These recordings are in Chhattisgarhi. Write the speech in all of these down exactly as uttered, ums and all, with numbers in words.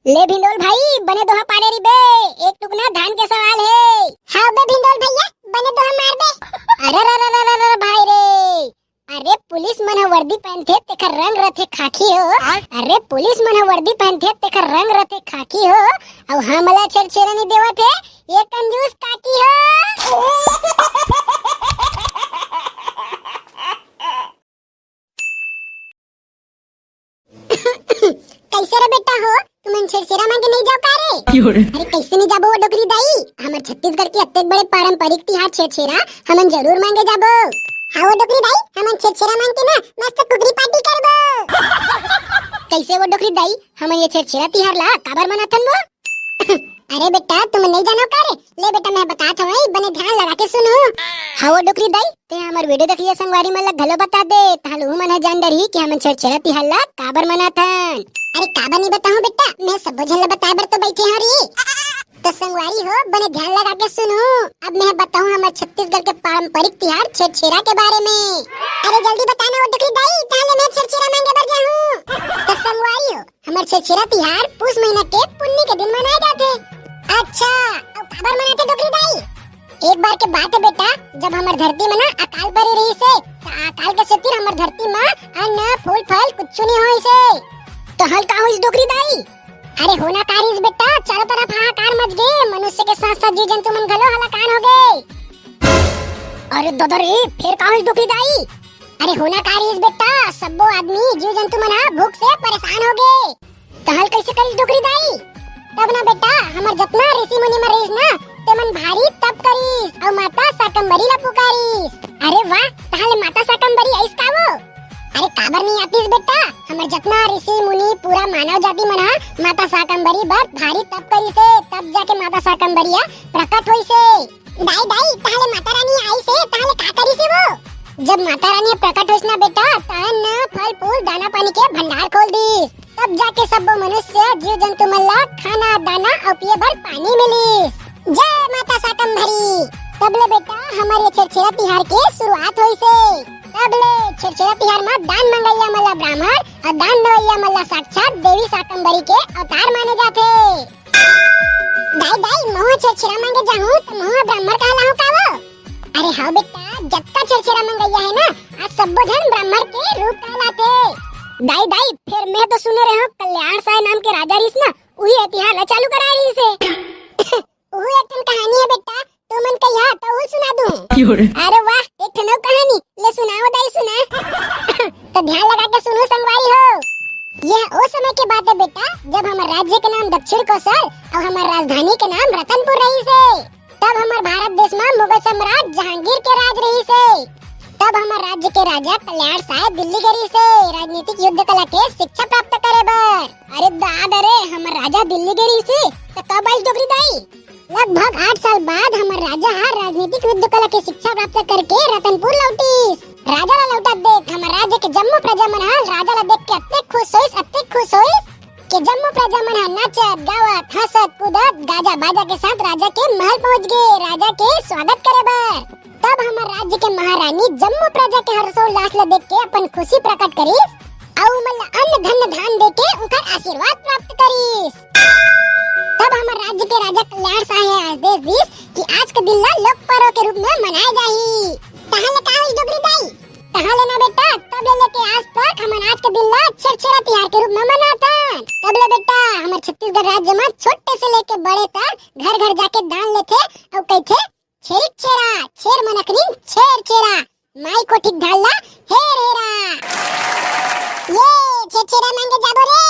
ले भिंडोल भाई, बने दोहा पारे री बे, एक टुकना धान के सवाल हे। हाँ बे भिंडोल भैया, बने दोहा मार बे। अरे रे रे रे रे रे भाई रे, अरे पुलिस मन ह वर्दी पहनथे, तेखर रंग रथे खाकी हो। अरे पुलिस मन ह वर्दी पहनथे, तेखर रंग रथे खाकी हो। अउ हमला छेरछेरा नहीं देवत हे, ये कंजूस काकी हो। कैसे रे बेटा हो, तुमन छेरछेरा मांगे नहीं जाओ का रे? क्यों रे? अरे कैसे नहीं जाबो वो डोकरी दाई, हमर छत्तीसगढ़ के अतेक बड़े पारंपरिक तिहार छेरछेरा, हमन जरूर मांगे जाबो। हाँ वो डोकरी दाई, हमन छेरछेरा मांग के ना मस्त कुकरी पार्टी करबो। कैसे वो डोकरी दाई, हमन ये छेरछेरा तिहार ला काबर मनाथन वो? अरे बेटा, तुम नहीं जानो का रे? ले बेटा, मैं बतात हवं, बने ध्यान लगा के सुनहू। हाँ वो डोकरी दाई, ते हमर वीडियो देखइया संगवारी मन ला घलो बता दे, ताहले उमन ह जान डरही कि हमन छेरछेरा तिहार ला काबर मनाथन। अरे काबर नहीं बताहूँ बेटा, मैं सबो झन ला बताए बर तो बैठे हंव रे। तो संगवारी हो, बने ध्यान लगा के सुनहू। अब मैं बताहूँ हमर छत्तीसगढ़ के पारंपरिक तिहार छेरछेरा के बारे में। अरे जल्दी बता ना वो डोकरी दाई, ताहले मैं छेरछेरा मांगे बर जाहूँ। तो संगवारी हो, हमर छेरछेरा तिहार पुस महीना के पुन्नी के दिन मनाए जाथे। अच्छा, अउ काबर मनाथे डोकरी दाई? एक बार के बात हे बेटा, जब हमर धरती म ना अकाल परे रहिस हे, त अकाल के सेती हमर धरती म अन्न, फूल, फल कुछु नहीं होइस हे। त हाल का होइस डोकरी दाई? अरे होना का रहिस बेटा, चारों तरफ हाहाकार मच गे, मनुष्य के साथ साथ जीव जंतु मन घलो हलाकान हो गे। अरे ददा रे, फेर का होइस डोकरी दाई? अरे होना का रहिस बेटा, सब्बो आदमी जीव जंतु मन ह भूख से परेशान हो गे। त हाल कैसे करिस डोकरी दाई? तब ना बेटा, हमर जतना ऋषि मुनि मन रहिस ना, तेमन भारी तप करिस अउ माता शाकंभरी ला पुकारिस। अरे वाह, ताहले माता शाकंभरी आइस का वो? अरे काबर नहीं आतिस बेटा, हमर जतना ऋषि मुनि, पूरा मानव जाति मन ह माता शाकंभरी बर भारी तप करिस हे, तब जाके माता शाकंभरी ह प्रकट होइस हे। दाई, दाई, ताहले माता रानी आइस हे, ताहले का करिस हे वो? जब माता रानी प्रकट होइस ना बेटा, त अन्न, फल, फूल, दाना पानी के भंडार खोल दिस। तब जाके सब्बो मनुष्य, जीव जंतु मन ला खाना, दाना अउ पिए बर पानी मिलिस। जय माता शाकंभरी। तब ले बेटा हमर ये छेरछेरा तिहार के शुरुआत होइस हे। तब ले छेरछेरा तिहार म दान मंगइया मन ला ब्राह्मण अउ दान देवइया मन ला साक्षात देवी शाकंभरी के अवतार माने जाथे। दाई, दाई, महूं छेरछेरा मांगे जाहूं त महूं ब्राह्मण कहलाहूं का वो? अरे हाँ बेटा, जतका छेरछेरा मंगइया हे ना, आज सब्बो झन ब्राह्मण के रूप कहलाथे। दाई, दाई, फेर मैं तो सुने रहे हूँ कल्याण साय नाम के राजा रहिस ना, उही ए तिहार ला चालू कराए रहिस हे। उहू एक ठन कहानी हे बेटा, तुमन कहिहा त उहू सुना दूं। अरे वाह, एक ठन अउ कहानी, ले सुनाओ दाई सुना। तो ध्यान लगा के सुनो संगवारी हो। यह ओ समय के बात हे बेटा, जब हमर राज्य के नाम दक्षिण कोसल अउ हमर राजधानी के नाम रतनपुर रहिस हे। तब हमर भारत देश म मुगल सम्राट जहांगीर के राज रहिस हे। तब हमर राज्य के राजा कल्याण साय दिल्ली गे रहिस हे राजनीतिक युद्ध कला के शिक्षा प्राप्त करे बर। अरे दादा रे, हमर राजा दिल्ली गे रहिस हे, त कब आइस डोकरी दाई? लगभग आठ साल बाद हमर राजा ह राजनीतिक युद्ध कला के शिक्षा प्राप्त करके रतनपुर लौटिस। राजा ला लौटत देख हमर राज्य के जम्मो प्रजा मन ह राजा ला देख के अतेक खुश होइस, अतेक खुश होइस के जम्मो प्रजा मन ह नाचत, गावत, हंसत, कूदत, गाजा बाजा के साथ राजा के महल पहुंच गे, राजा के स्वागत करे बर। तब हमर राज्य के महारानी जम्मो प्रजा के हर्षोल्लास ला देख के अपन खुशी प्रकट करिस, अउ ओमन ला अन्न धन धान दे के उनकर आशीर्वाद प्राप्त करिस। तब हमर राज्य के राजा कल्याण साय ह आदेश दिस कि आज के दिन ला लोक पर्व के रूप में मनाए जाही। तहां ले का होइस डोकरी दाई? तहां ले ना बेटा, तब ले लेके आज तक हमन आज के दिन ला छेरछेरा तिहार के रूप में मनाथन। तब ले बेटा, हमर छत्तीसगढ़ राज्य में छोटे से लेके बड़े तक घर घर जाके दान लेथे अउ कहिथे, "छेरिक छेरा, छेर मनखनिन छेरछेरा, माई कोठिक धान ला हेर हेरा।" ये छेरछेरा मांगे जाबो रे।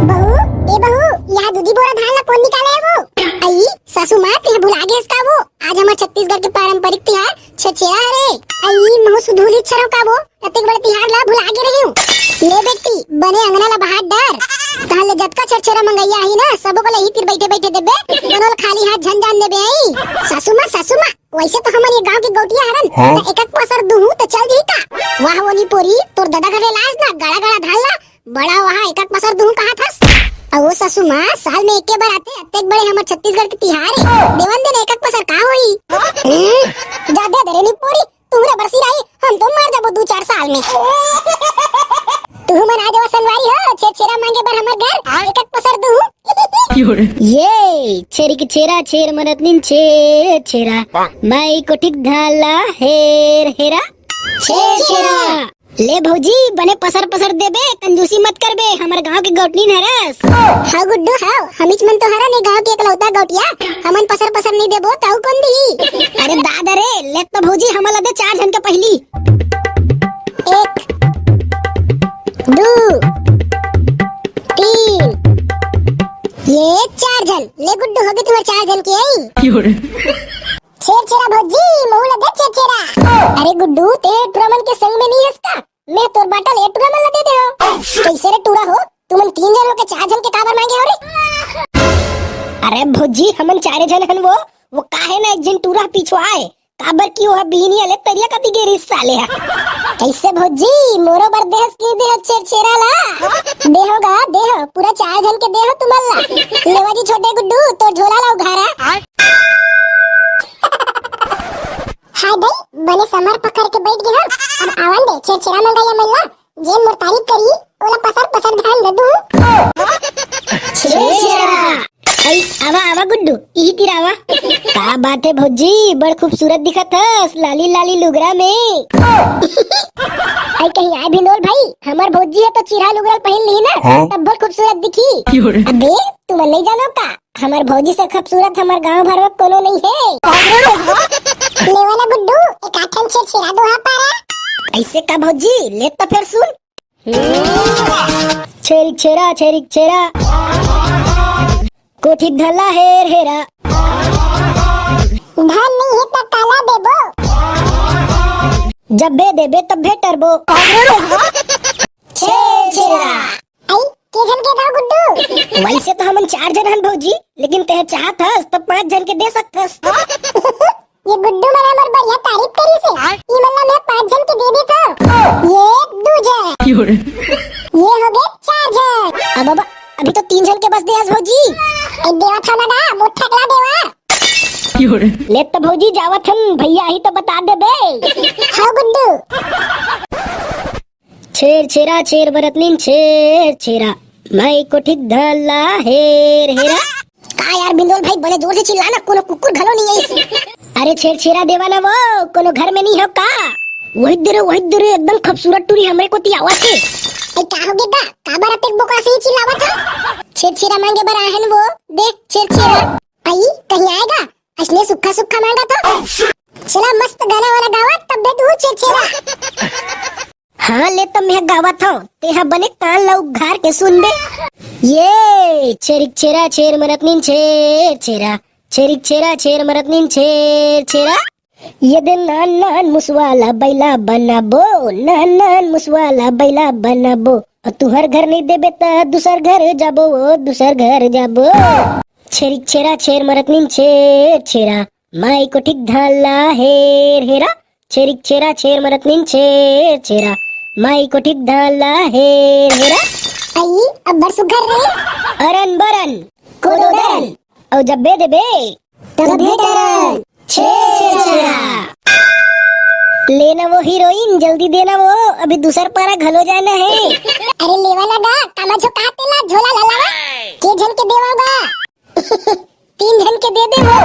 बहू, ए बहू, यहाँ दूधी बोरा धान ला कौन निकाले है वो? आई, सासू माँ, तें भुला गेस का वो? आज हमर छत्तीसगढ़ के पारंपरिक तिहार छेरछेरा हरे। आई, महू सुधूली छरो का वो? अतेक बड़े तिहार ला भुला गे रही हूँ। ले बेटी, बने अंगना ला बहार डर। तहां ले जतका छेरछेरा मंगइया आही ना, सबो को ले ही तीर बैठे बैठे देबे। कोनो ला खाली हाथ झन जान देबे आई। सासू माँ, सासू माँ, वैसे तो हमन ये गांव के गौटिया हरन, हाँ? त एक एक पसर दूहू त चल जही का? वाह वो नी पोरी, तोर ददा घरे लाज ना, गड़ा गड़ा धान ला, बड़ा वहाँ एक एक पसर दूहू कहा थस। अउ वो सासू माँ, साल में एके बार आथे, अतेक बड़े हमर छत्तीसगढ़ के तिहार हे, देवन दिन एक एक पसर का होई? हम्म, जा दे दे रे नी पोरी, तुहरे बरसी रही, हम तो मर जाबो दू चार साल में। तुहू मन आ जावा संगवारी हो, छेर हमर घर, एक एक पसर दूं। ये छेरी के छेरा, छेर मरत नीन छेर छेरा, माई कोठिक धान ला हेर हेरा। छेर छेरा। ले भौजी, बने पसर पसर देबे, कंजूसी मत करबे, हमर गांव के गौटनीन हरस। हाव गुड्डू, हाव, हमीच मन तो हरन ए गांव के एकलौता गौटिया, हमन पसर पसर नहीं देबो, ताऊ कौन दी? अरे दादा रे, ले तो भौजी, हमन ला दे चार झन के पहली। एक, दू, तीन, ये चार झन। ले गुड्डू, होगे तुम्हर चार झन के आई। छेर छेरा भौजी, महू ला दे छेर छेरा। अरे गुड्डू, ते टुरा मन के संग में नहीं हस का? मैं तोर बाटल ए टुरा मन ला दे दे हो। कैसे रे टुरा हो, तुमन तीन झन होके चार झन के काबर मांगे हो रे? अरे भौजी, हमन चारे झन हन वो, वो काहे ना एक झन टुरा पीछू आए, काबर कि ओह बिहनिया ले तरिया कती गे रिहिस साले ह। कैसे भौजी, मोरो बर देहस कि देह छेर छेरा ला? देहो गा, देहो, पूरा चार झन के देहो तुमन ला। लेवा जी छोटे गुड्डू, तोर झोला ला उघारा। हाय दाई, बने समर पकड़ के बैठ गे हम। अब आवन दे छेर छेरा मंगइया मन ला, जेन मोर तारीफ करी, ओला पसर पसर धान दे दूं। छेर छेरा। आई, आवा, आवा गुड्डू, इही तीर आवा। का बात है भौजी, बड़ खूबसूरत दिखत हस, लाली लाली लुगरा में। आई कहीं आए भिंदोल भाई, हमर भौजी है तो चिरहा लुगरा पहिन ली ना, हाँ? तब बहुत खूबसूरत दिखी। अबे, तुमन नहीं जानो का? हमर भौजी से खूबसूरत हमर गांव भर में कोनो नहीं है। लेवा ना गुड्डू, एक आठन छेर छेरा दोहा पारा। ऐसे का भौजी, ले तो फिर सुन। छेरिक छेरा, छेरिक छेरा, कोठिक धान ला हेर हेरा। धान नहीं है त काला देबो? जब्बे देबे तब्बे टरबो। छेर छेरा। आई, के झन के दाव गुड्डू? वैसे तो हमन चार झन हन भौजी, लेकिन तेह चाहत हस तो पांच झन के दे सकत हस। ये गुड्डू मन हमर बढ़िया तारीफ करिस हे। ई मन ला मैं पांच झन के दे देथंव। ये दू झन। ये हो गे चार झन। अब, अब, अभी तो तीन झन के बस दे हस भौजी। ए देवा था ना गा, मोठा अगला देवा। ले तो भौजी जावत हन, भैया ही तो बता देबे। हाँ गुड्डू। छेर छेरा छेर बरत नीन छेर छेरा, माई कोठिक धान ला हेर हेरा। का यार बिंदोल भाई, बने जोर से चिल्ला ना, कोनो कुकुर घलो नहीं आइस। अरे छेर छेरा देवा ना वो, कोनो घर में नहीं हो का? वही दे रे, वही दे रे, एकदम खूबसूरत टूरी हमरे कोती आवत हे। ए का हो गे दा, काबर अतेक बोका से ही चिल्लावत हो? छेर छेरा मांगे बर आए हन वो, दे छेर छेरा। आई कहीं आएगा, असने सुक्खा सुक्खा मांगा था। चला मस्त गाना वाला गावा, तब दे तू छेर छेरा। हाँ, ले त मैं गावत हंव, तेहा बने कान ला उघार के सुनबे। ये छेरिक छेरा छेर मरत नीन छेर छेरा, छेरिक छेरा छेर मरत नीन छेर छेरा। ये दे नान नान मुसवा ला बैला बनाबो, नान नान मुसवा ला बैला बनाबो। अउ तुहर घर नहीं देबे त दूसर घर जाबो, ओ दूसर घर जाबो। छेरिक छेरा छेर मरत नीन छेर छेरा, माई कोठिक धान ला हेर हेरा। छेरिक छेरा छेर मरत नीन छेर छेरा, माई कोठिक धान ला हेर हेरा। आई, अब्बड़ सुघर रे। अरन बरन, कोदो दरन, अउ जब्बे देबे, तब्बे डरन। छेर छेरा। लेना वो हीरोइन, जल्दी देना वो, अभी दूसर पारा घलो जाना है। अरे लेवा ना गा, कामा झोंका तेला झोला ला लावा। के झन के देवा गा? तीन झन के दे दे वो।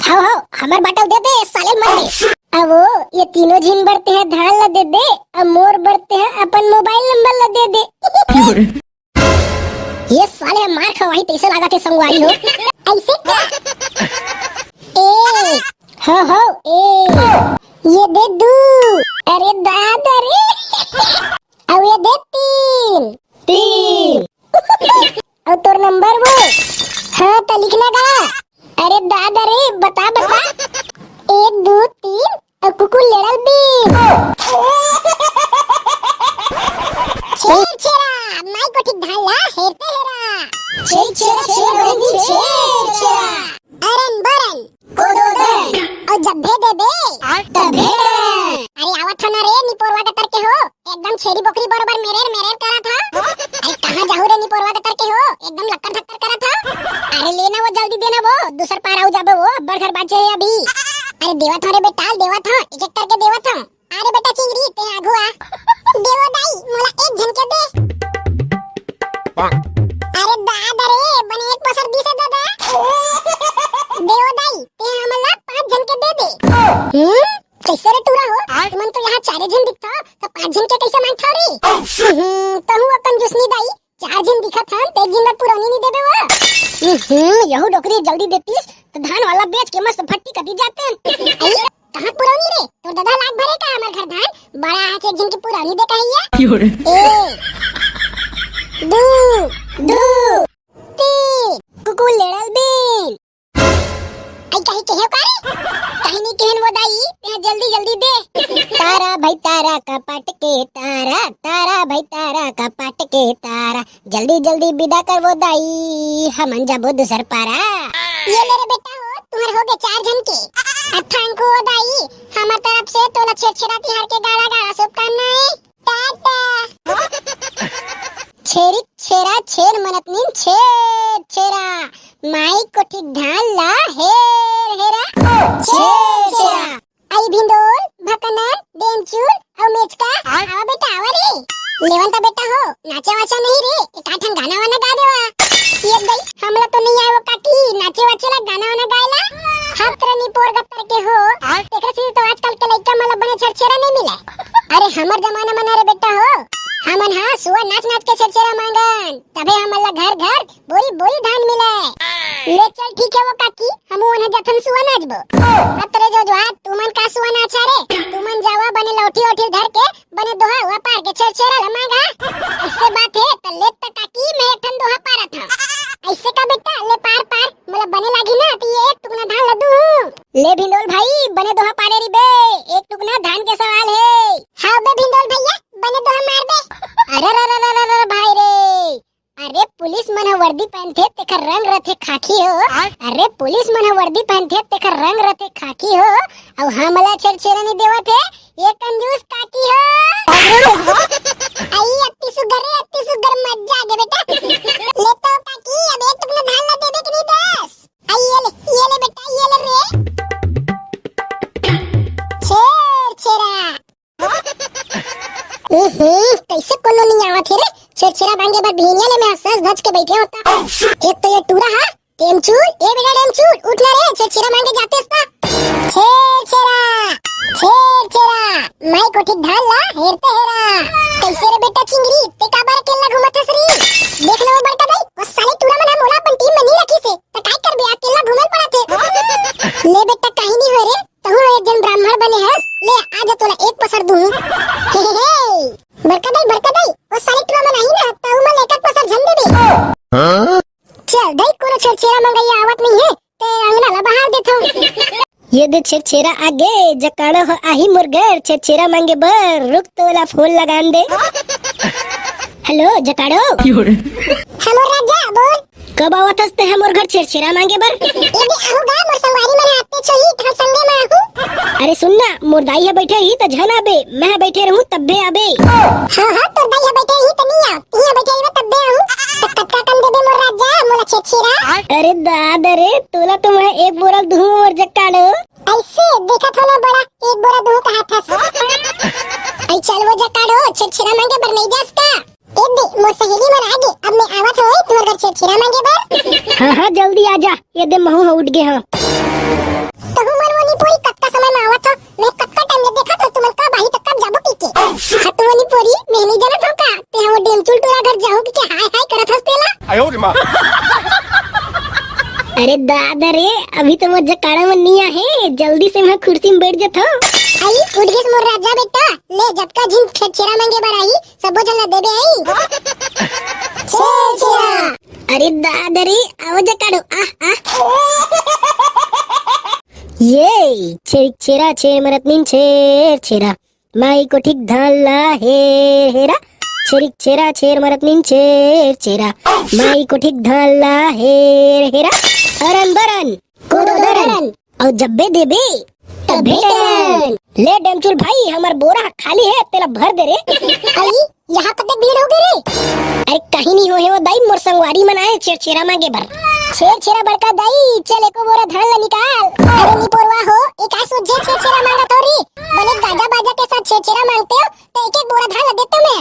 हाव, हाव, हमर बाटल दे दे, साले मत दे। अब वो, ये तीनों झिन बर तेहा धान ला दे दे, अब मोर बर तेहा अपन मोबाइल नंबर ला दे दे। ये साले मार खवाही तैसे लागत हे संगवारी हो। ऐसे का? ए, हो, हो, ए। ये दे दू। अरे दादा रे। अब ये दे तीन। तीन। अउ तोर नंबर वो? हाँ, त लिखना गा। अरे दादा रे, बता, बता। एक, दू, तीन, अउ कुकुर लेड़ल बीन। छेर छेरा, माई कोठिक धान ला हेरते हेरा। छेर छेरा, छेर बरन नीन छेर छेरा। अरन बरन। कोदो दरन। अउ जब्बे देबे। तब्बे डरन। अरे आवत हन रे निपोरवा दतर के हो, एकदम छेरी बोकरी बरोबर मेरेर मेरेर करत हा। अरे कहाँ जाहू रे निपोरवा दतर के हो, एकदम लक्कर धक्कर करत हा। अरे लेना वो, जल्दी देना वो, दूसर पार आऊ जाबे वो, अब्बड़ घर बाचे हे अभी। अरे देवत हंव रे बेटा, देवत हंव, एक एक करके देवत हंव। अरे बेटा चिंगरी, ते आघू आ। देवो दाई, मोला एक झन के दे। हम्म, यहू डोकरी जल्दी देतीस, त धान वाला बेच के मस्त फट्टी कती जातेन। आई, कहाँ पुरौनी रे? तोर ददा लाग भरे का हमर घर धान? बड़ा हाथ एक झन के पुरौनी दे कहिया। क्यों रे? एक, दू, दू, तीन। कुकुर लेड़ल बीन। आई कहीं कहे का रे? कहीं नहीं कहन वो दाई, ते जल्दी जल्दी दे। तारा भाई तारा का पाट के तारा, तारा भाई तारा का पाट के तारा, जल्दी जल्दी विदा कर वो दाई, हमन जाबो दूसर पारा। ये ले रे बेटा हो, तुहर हो गए चार झन के। अथांग को वो दाई, हमर तरफ से तोला छेरछेरा तिहार के गाड़ा गाड़ा शुभकामनाएं। टाटा। छेरिक छेरा छेर मनत नीन छेर छेरा, माई कोठिक धान ला हेर हेरा। छेर छेरा। आई भिंडोल, भकनन, डेमचूल अउ मेचका, आवा बेटा, आवा रे। लेवन त बेटा हो, नाचा वाचा नहीं रे, एक आठन गाना वाना गा देवा। ये दई, हमला तो नहीं आए वो काकी, नाचे वाचे ला, गाना वाना गाए ला। हत रनी पोर गत्तर के हो, तेकरे से तो आजकल के लइका मन ला बने छेरछेरा नहीं मिले। अरे हमर जमाना में ना रे बेटा हो, हमन हा सुआ नाच नाच के छेरछेरा मांगन, तभे हमन ला घर घर बोरी बोरी धान मिले। ले चल ठीक है वो काकी, हमू ओन्हे जथन सुआ नाचबो। अतरे जो जो हाथ तुमन का सुआ नाचा रे, तुमन जावा बने लौठी ओठी धर के बने दोहा हुआ पार के छेरछेरा ला मांगा। ऐसे बात है त ले त काकी मैं एक ठन दोहा पारत हूँ। ऐसे का बेटा ले पार पार, मोला बने लागी ना त ये एक टुकना धान ला दू। ले भिंडोल भाई बने दोहा पारे री बे, एक टुकना धान के सवाल है। हाँ बे भिंडोल भैया बने दोहा मार बे। अरे रे रे रे रे रे भाई रे, अरे पुलिस मन ह वर्दी पहनथे तेकर रंग रथे खाकी हो। अरे पुलिस मन ह वर्दी पहनथे तेकर रंग रथे खाकी हो। अउ हमला छेरछेरा नहीं देवत हे ये कंजूस काकी हो। आई अति सुग्घर रे अति सुग्घर मजा आ गया बेटा। ले तो काकी अब एक टुकना धान ला देबे कि नहीं दस। आई ये ले ये ले बेटा ये ले रे। छेरछेरा। हम्म, कैसे कोनो नहीं आवत हे रे? छेरछेरा मांगे बर बिहनिया ले मैं सज धज के बैठे होता। एक तो ये टूरा हा, टेमचूर, ए बेटा टेमचूर, उठ ना रे, छेरछेरा मांगे जाते हस ना। छेरछेरा, छेरछेरा, माई कोठी धान ला हेरते हेरा। कैसे रे बेटा चिंगरी, ते काबर अकेला घूमत हस रे? देख ना वो बड़का दाई, वो साले टूरा मन हा मोला अपन टीम में नहीं रखी से, त काय करबे, अकेला घूमल पड़त हे। ले बेटा, कहीं नहीं हो रे, तहूँ एक जन ब्राह्मण बने हस, ले आजा तोला एक पसर दूँ। हे, हे, हे। बड़का दाई, बड़का दाई, वो साले टूरा मन आही ना, त उमन एक एक पसर झन देबे। हाँ? चल दाई, कोनो छेरछेरा मंगइया आवत नहीं है, ते अंगना ला बहार देथो। ये दे छेरछेरा आगे, जकाड़ो हो आही मोर घर, छेरछेरा मांगे बर, रुक तोला फोन लगान दे। हेलो, जकाड़ो। हेलो राजा, बोल। कब आवत हस ते हमर घर छेरछेरा मांगे बर? ए दे आहू गा, मोर संगवारी मन आते छोही, तहर संगे म आहू। अरे सुन ना, मोर दाई ह बैठे ही त झन आबे, मैं ह बैठे रहूं तब्बे आबे। हाँ हाँ, तोर दाई ह बैठे ही त नहीं आ, तिही ह बैठे ही तब्बे आहू। त कतका कन देबे मोर राजा, मोला छेरछेरा? अरे दादा रे, तोला तो मैं एक बोरा दूं मोर जक्काड़ो। ऐसे देखत हो ना बड़ा, एक बोरा दूं कहा था। ऐ चल वो जक्काड़ो, छेरछेरा मांगे बर नहीं जास का? ए दे, मोर सहेली मन आगे, अब मैं आवत हूँ, तुहर घर छेरछेरा मांगे बर। हाँ, हाँ, जल्दी आ जा, ये दे महू ह उठ गे हूँ। तहू मन वो निपोरी कतका समय में आवत हो, मैं कतका टाइम ले देखत हो, तुमन कब आही त कब जाबो पी के। हाँ, तू वो निपोरी, मैं नहीं जानत हूँ का, ते हम डेमचुल टोला घर जाहू कि के हाय हाय करत हस तेला। आयो रे माँ। अरे दादा रे, अभी तो मोर जकाड़ा मन नहीं आहे, जल्दी से मैं कुर्सी में बैठ जात हूँ। आई, उठ गेस मोर राजा बेटा, ले जतका झिन छेरछेरा मांगे बर आई, सबो झन ला देबे आई। छेरछेरा। अरे दादा रे, आओ जकाड़ो, आ, आ। ये, छेरछेरा, छेर मरत नीन छेरछेरा। माई कोठिक धान ला हेर हेरा। छेरछेरा, छेर मरत नीन छेरछेरा। माई कोठिक धान ला हेर हेरा। अरन बरन, कोदो दरन। अउ जब्बे देबे, तब्बे टरन। ले डेमचुल भाई, हमर बोरा ह खाली हे, तेला भर दे रे। आई, यहाँ कते भीड़ हो गई रे? अरे कहीं नहीं हो हे वो दाई, मोर संगवारी मन आए छेरछेरा मांगे बर। छेरछेरा बड़का दाई, चल एको बोरा धान ला निकाल। अरे निपोरवा हो, एक आय सोझे छेरछेरा मांगत हो री। बने गाजा बाजा के साथ छेरछेरा मांगते हो, तो एक एक बोरा धान ला देते मैं।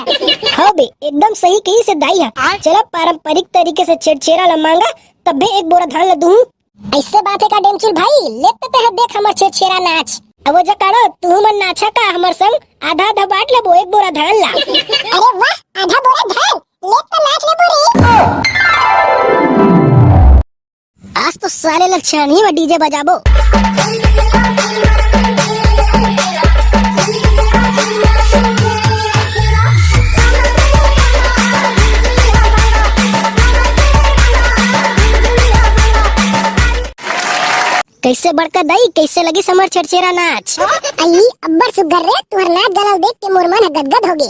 हाँ बे, एकदम सही कही से दाई हा। चला पारंपरिक तरीके से छेरछेरा ला मांगा, तब्बे एक बोरा धान ला दूँ। ऐसे बात है का डेमचुल भाई, लेते ते है देख हमर छेरछेरा नाच। अब वो जकाड़ो, तू मन नाचा का हमर संग, आधा आधा बांट लेबो एक बोरा धान ला। अरे वाह, आधा बोरा धान, ले तो नाच लेबो रे। ताले लक्षण ही में डीजे बजाबो। कैसे बड़का दाई, कैसे लगिस हमर छेरछेरा नाच? अई, अब्बड़ सुग्घर रे, तुहर नाच गाना देख के मोर मन ह गदगद होगे।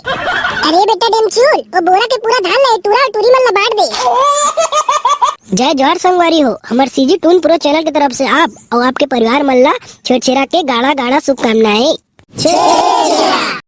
अरे बेटा डेमचूल, ओ बोरा के पूरा धान ला ए टूरा अउ टूरी मन ला बांट दे। जय जोहार संगवारी हो, हमर सीजी टून प्रो चैनल के तरफ से आप अउ आपके परिवार मन ला छेरछेरा के गाड़ा गाड़ा शुभकामनाएं। छेरछेरा।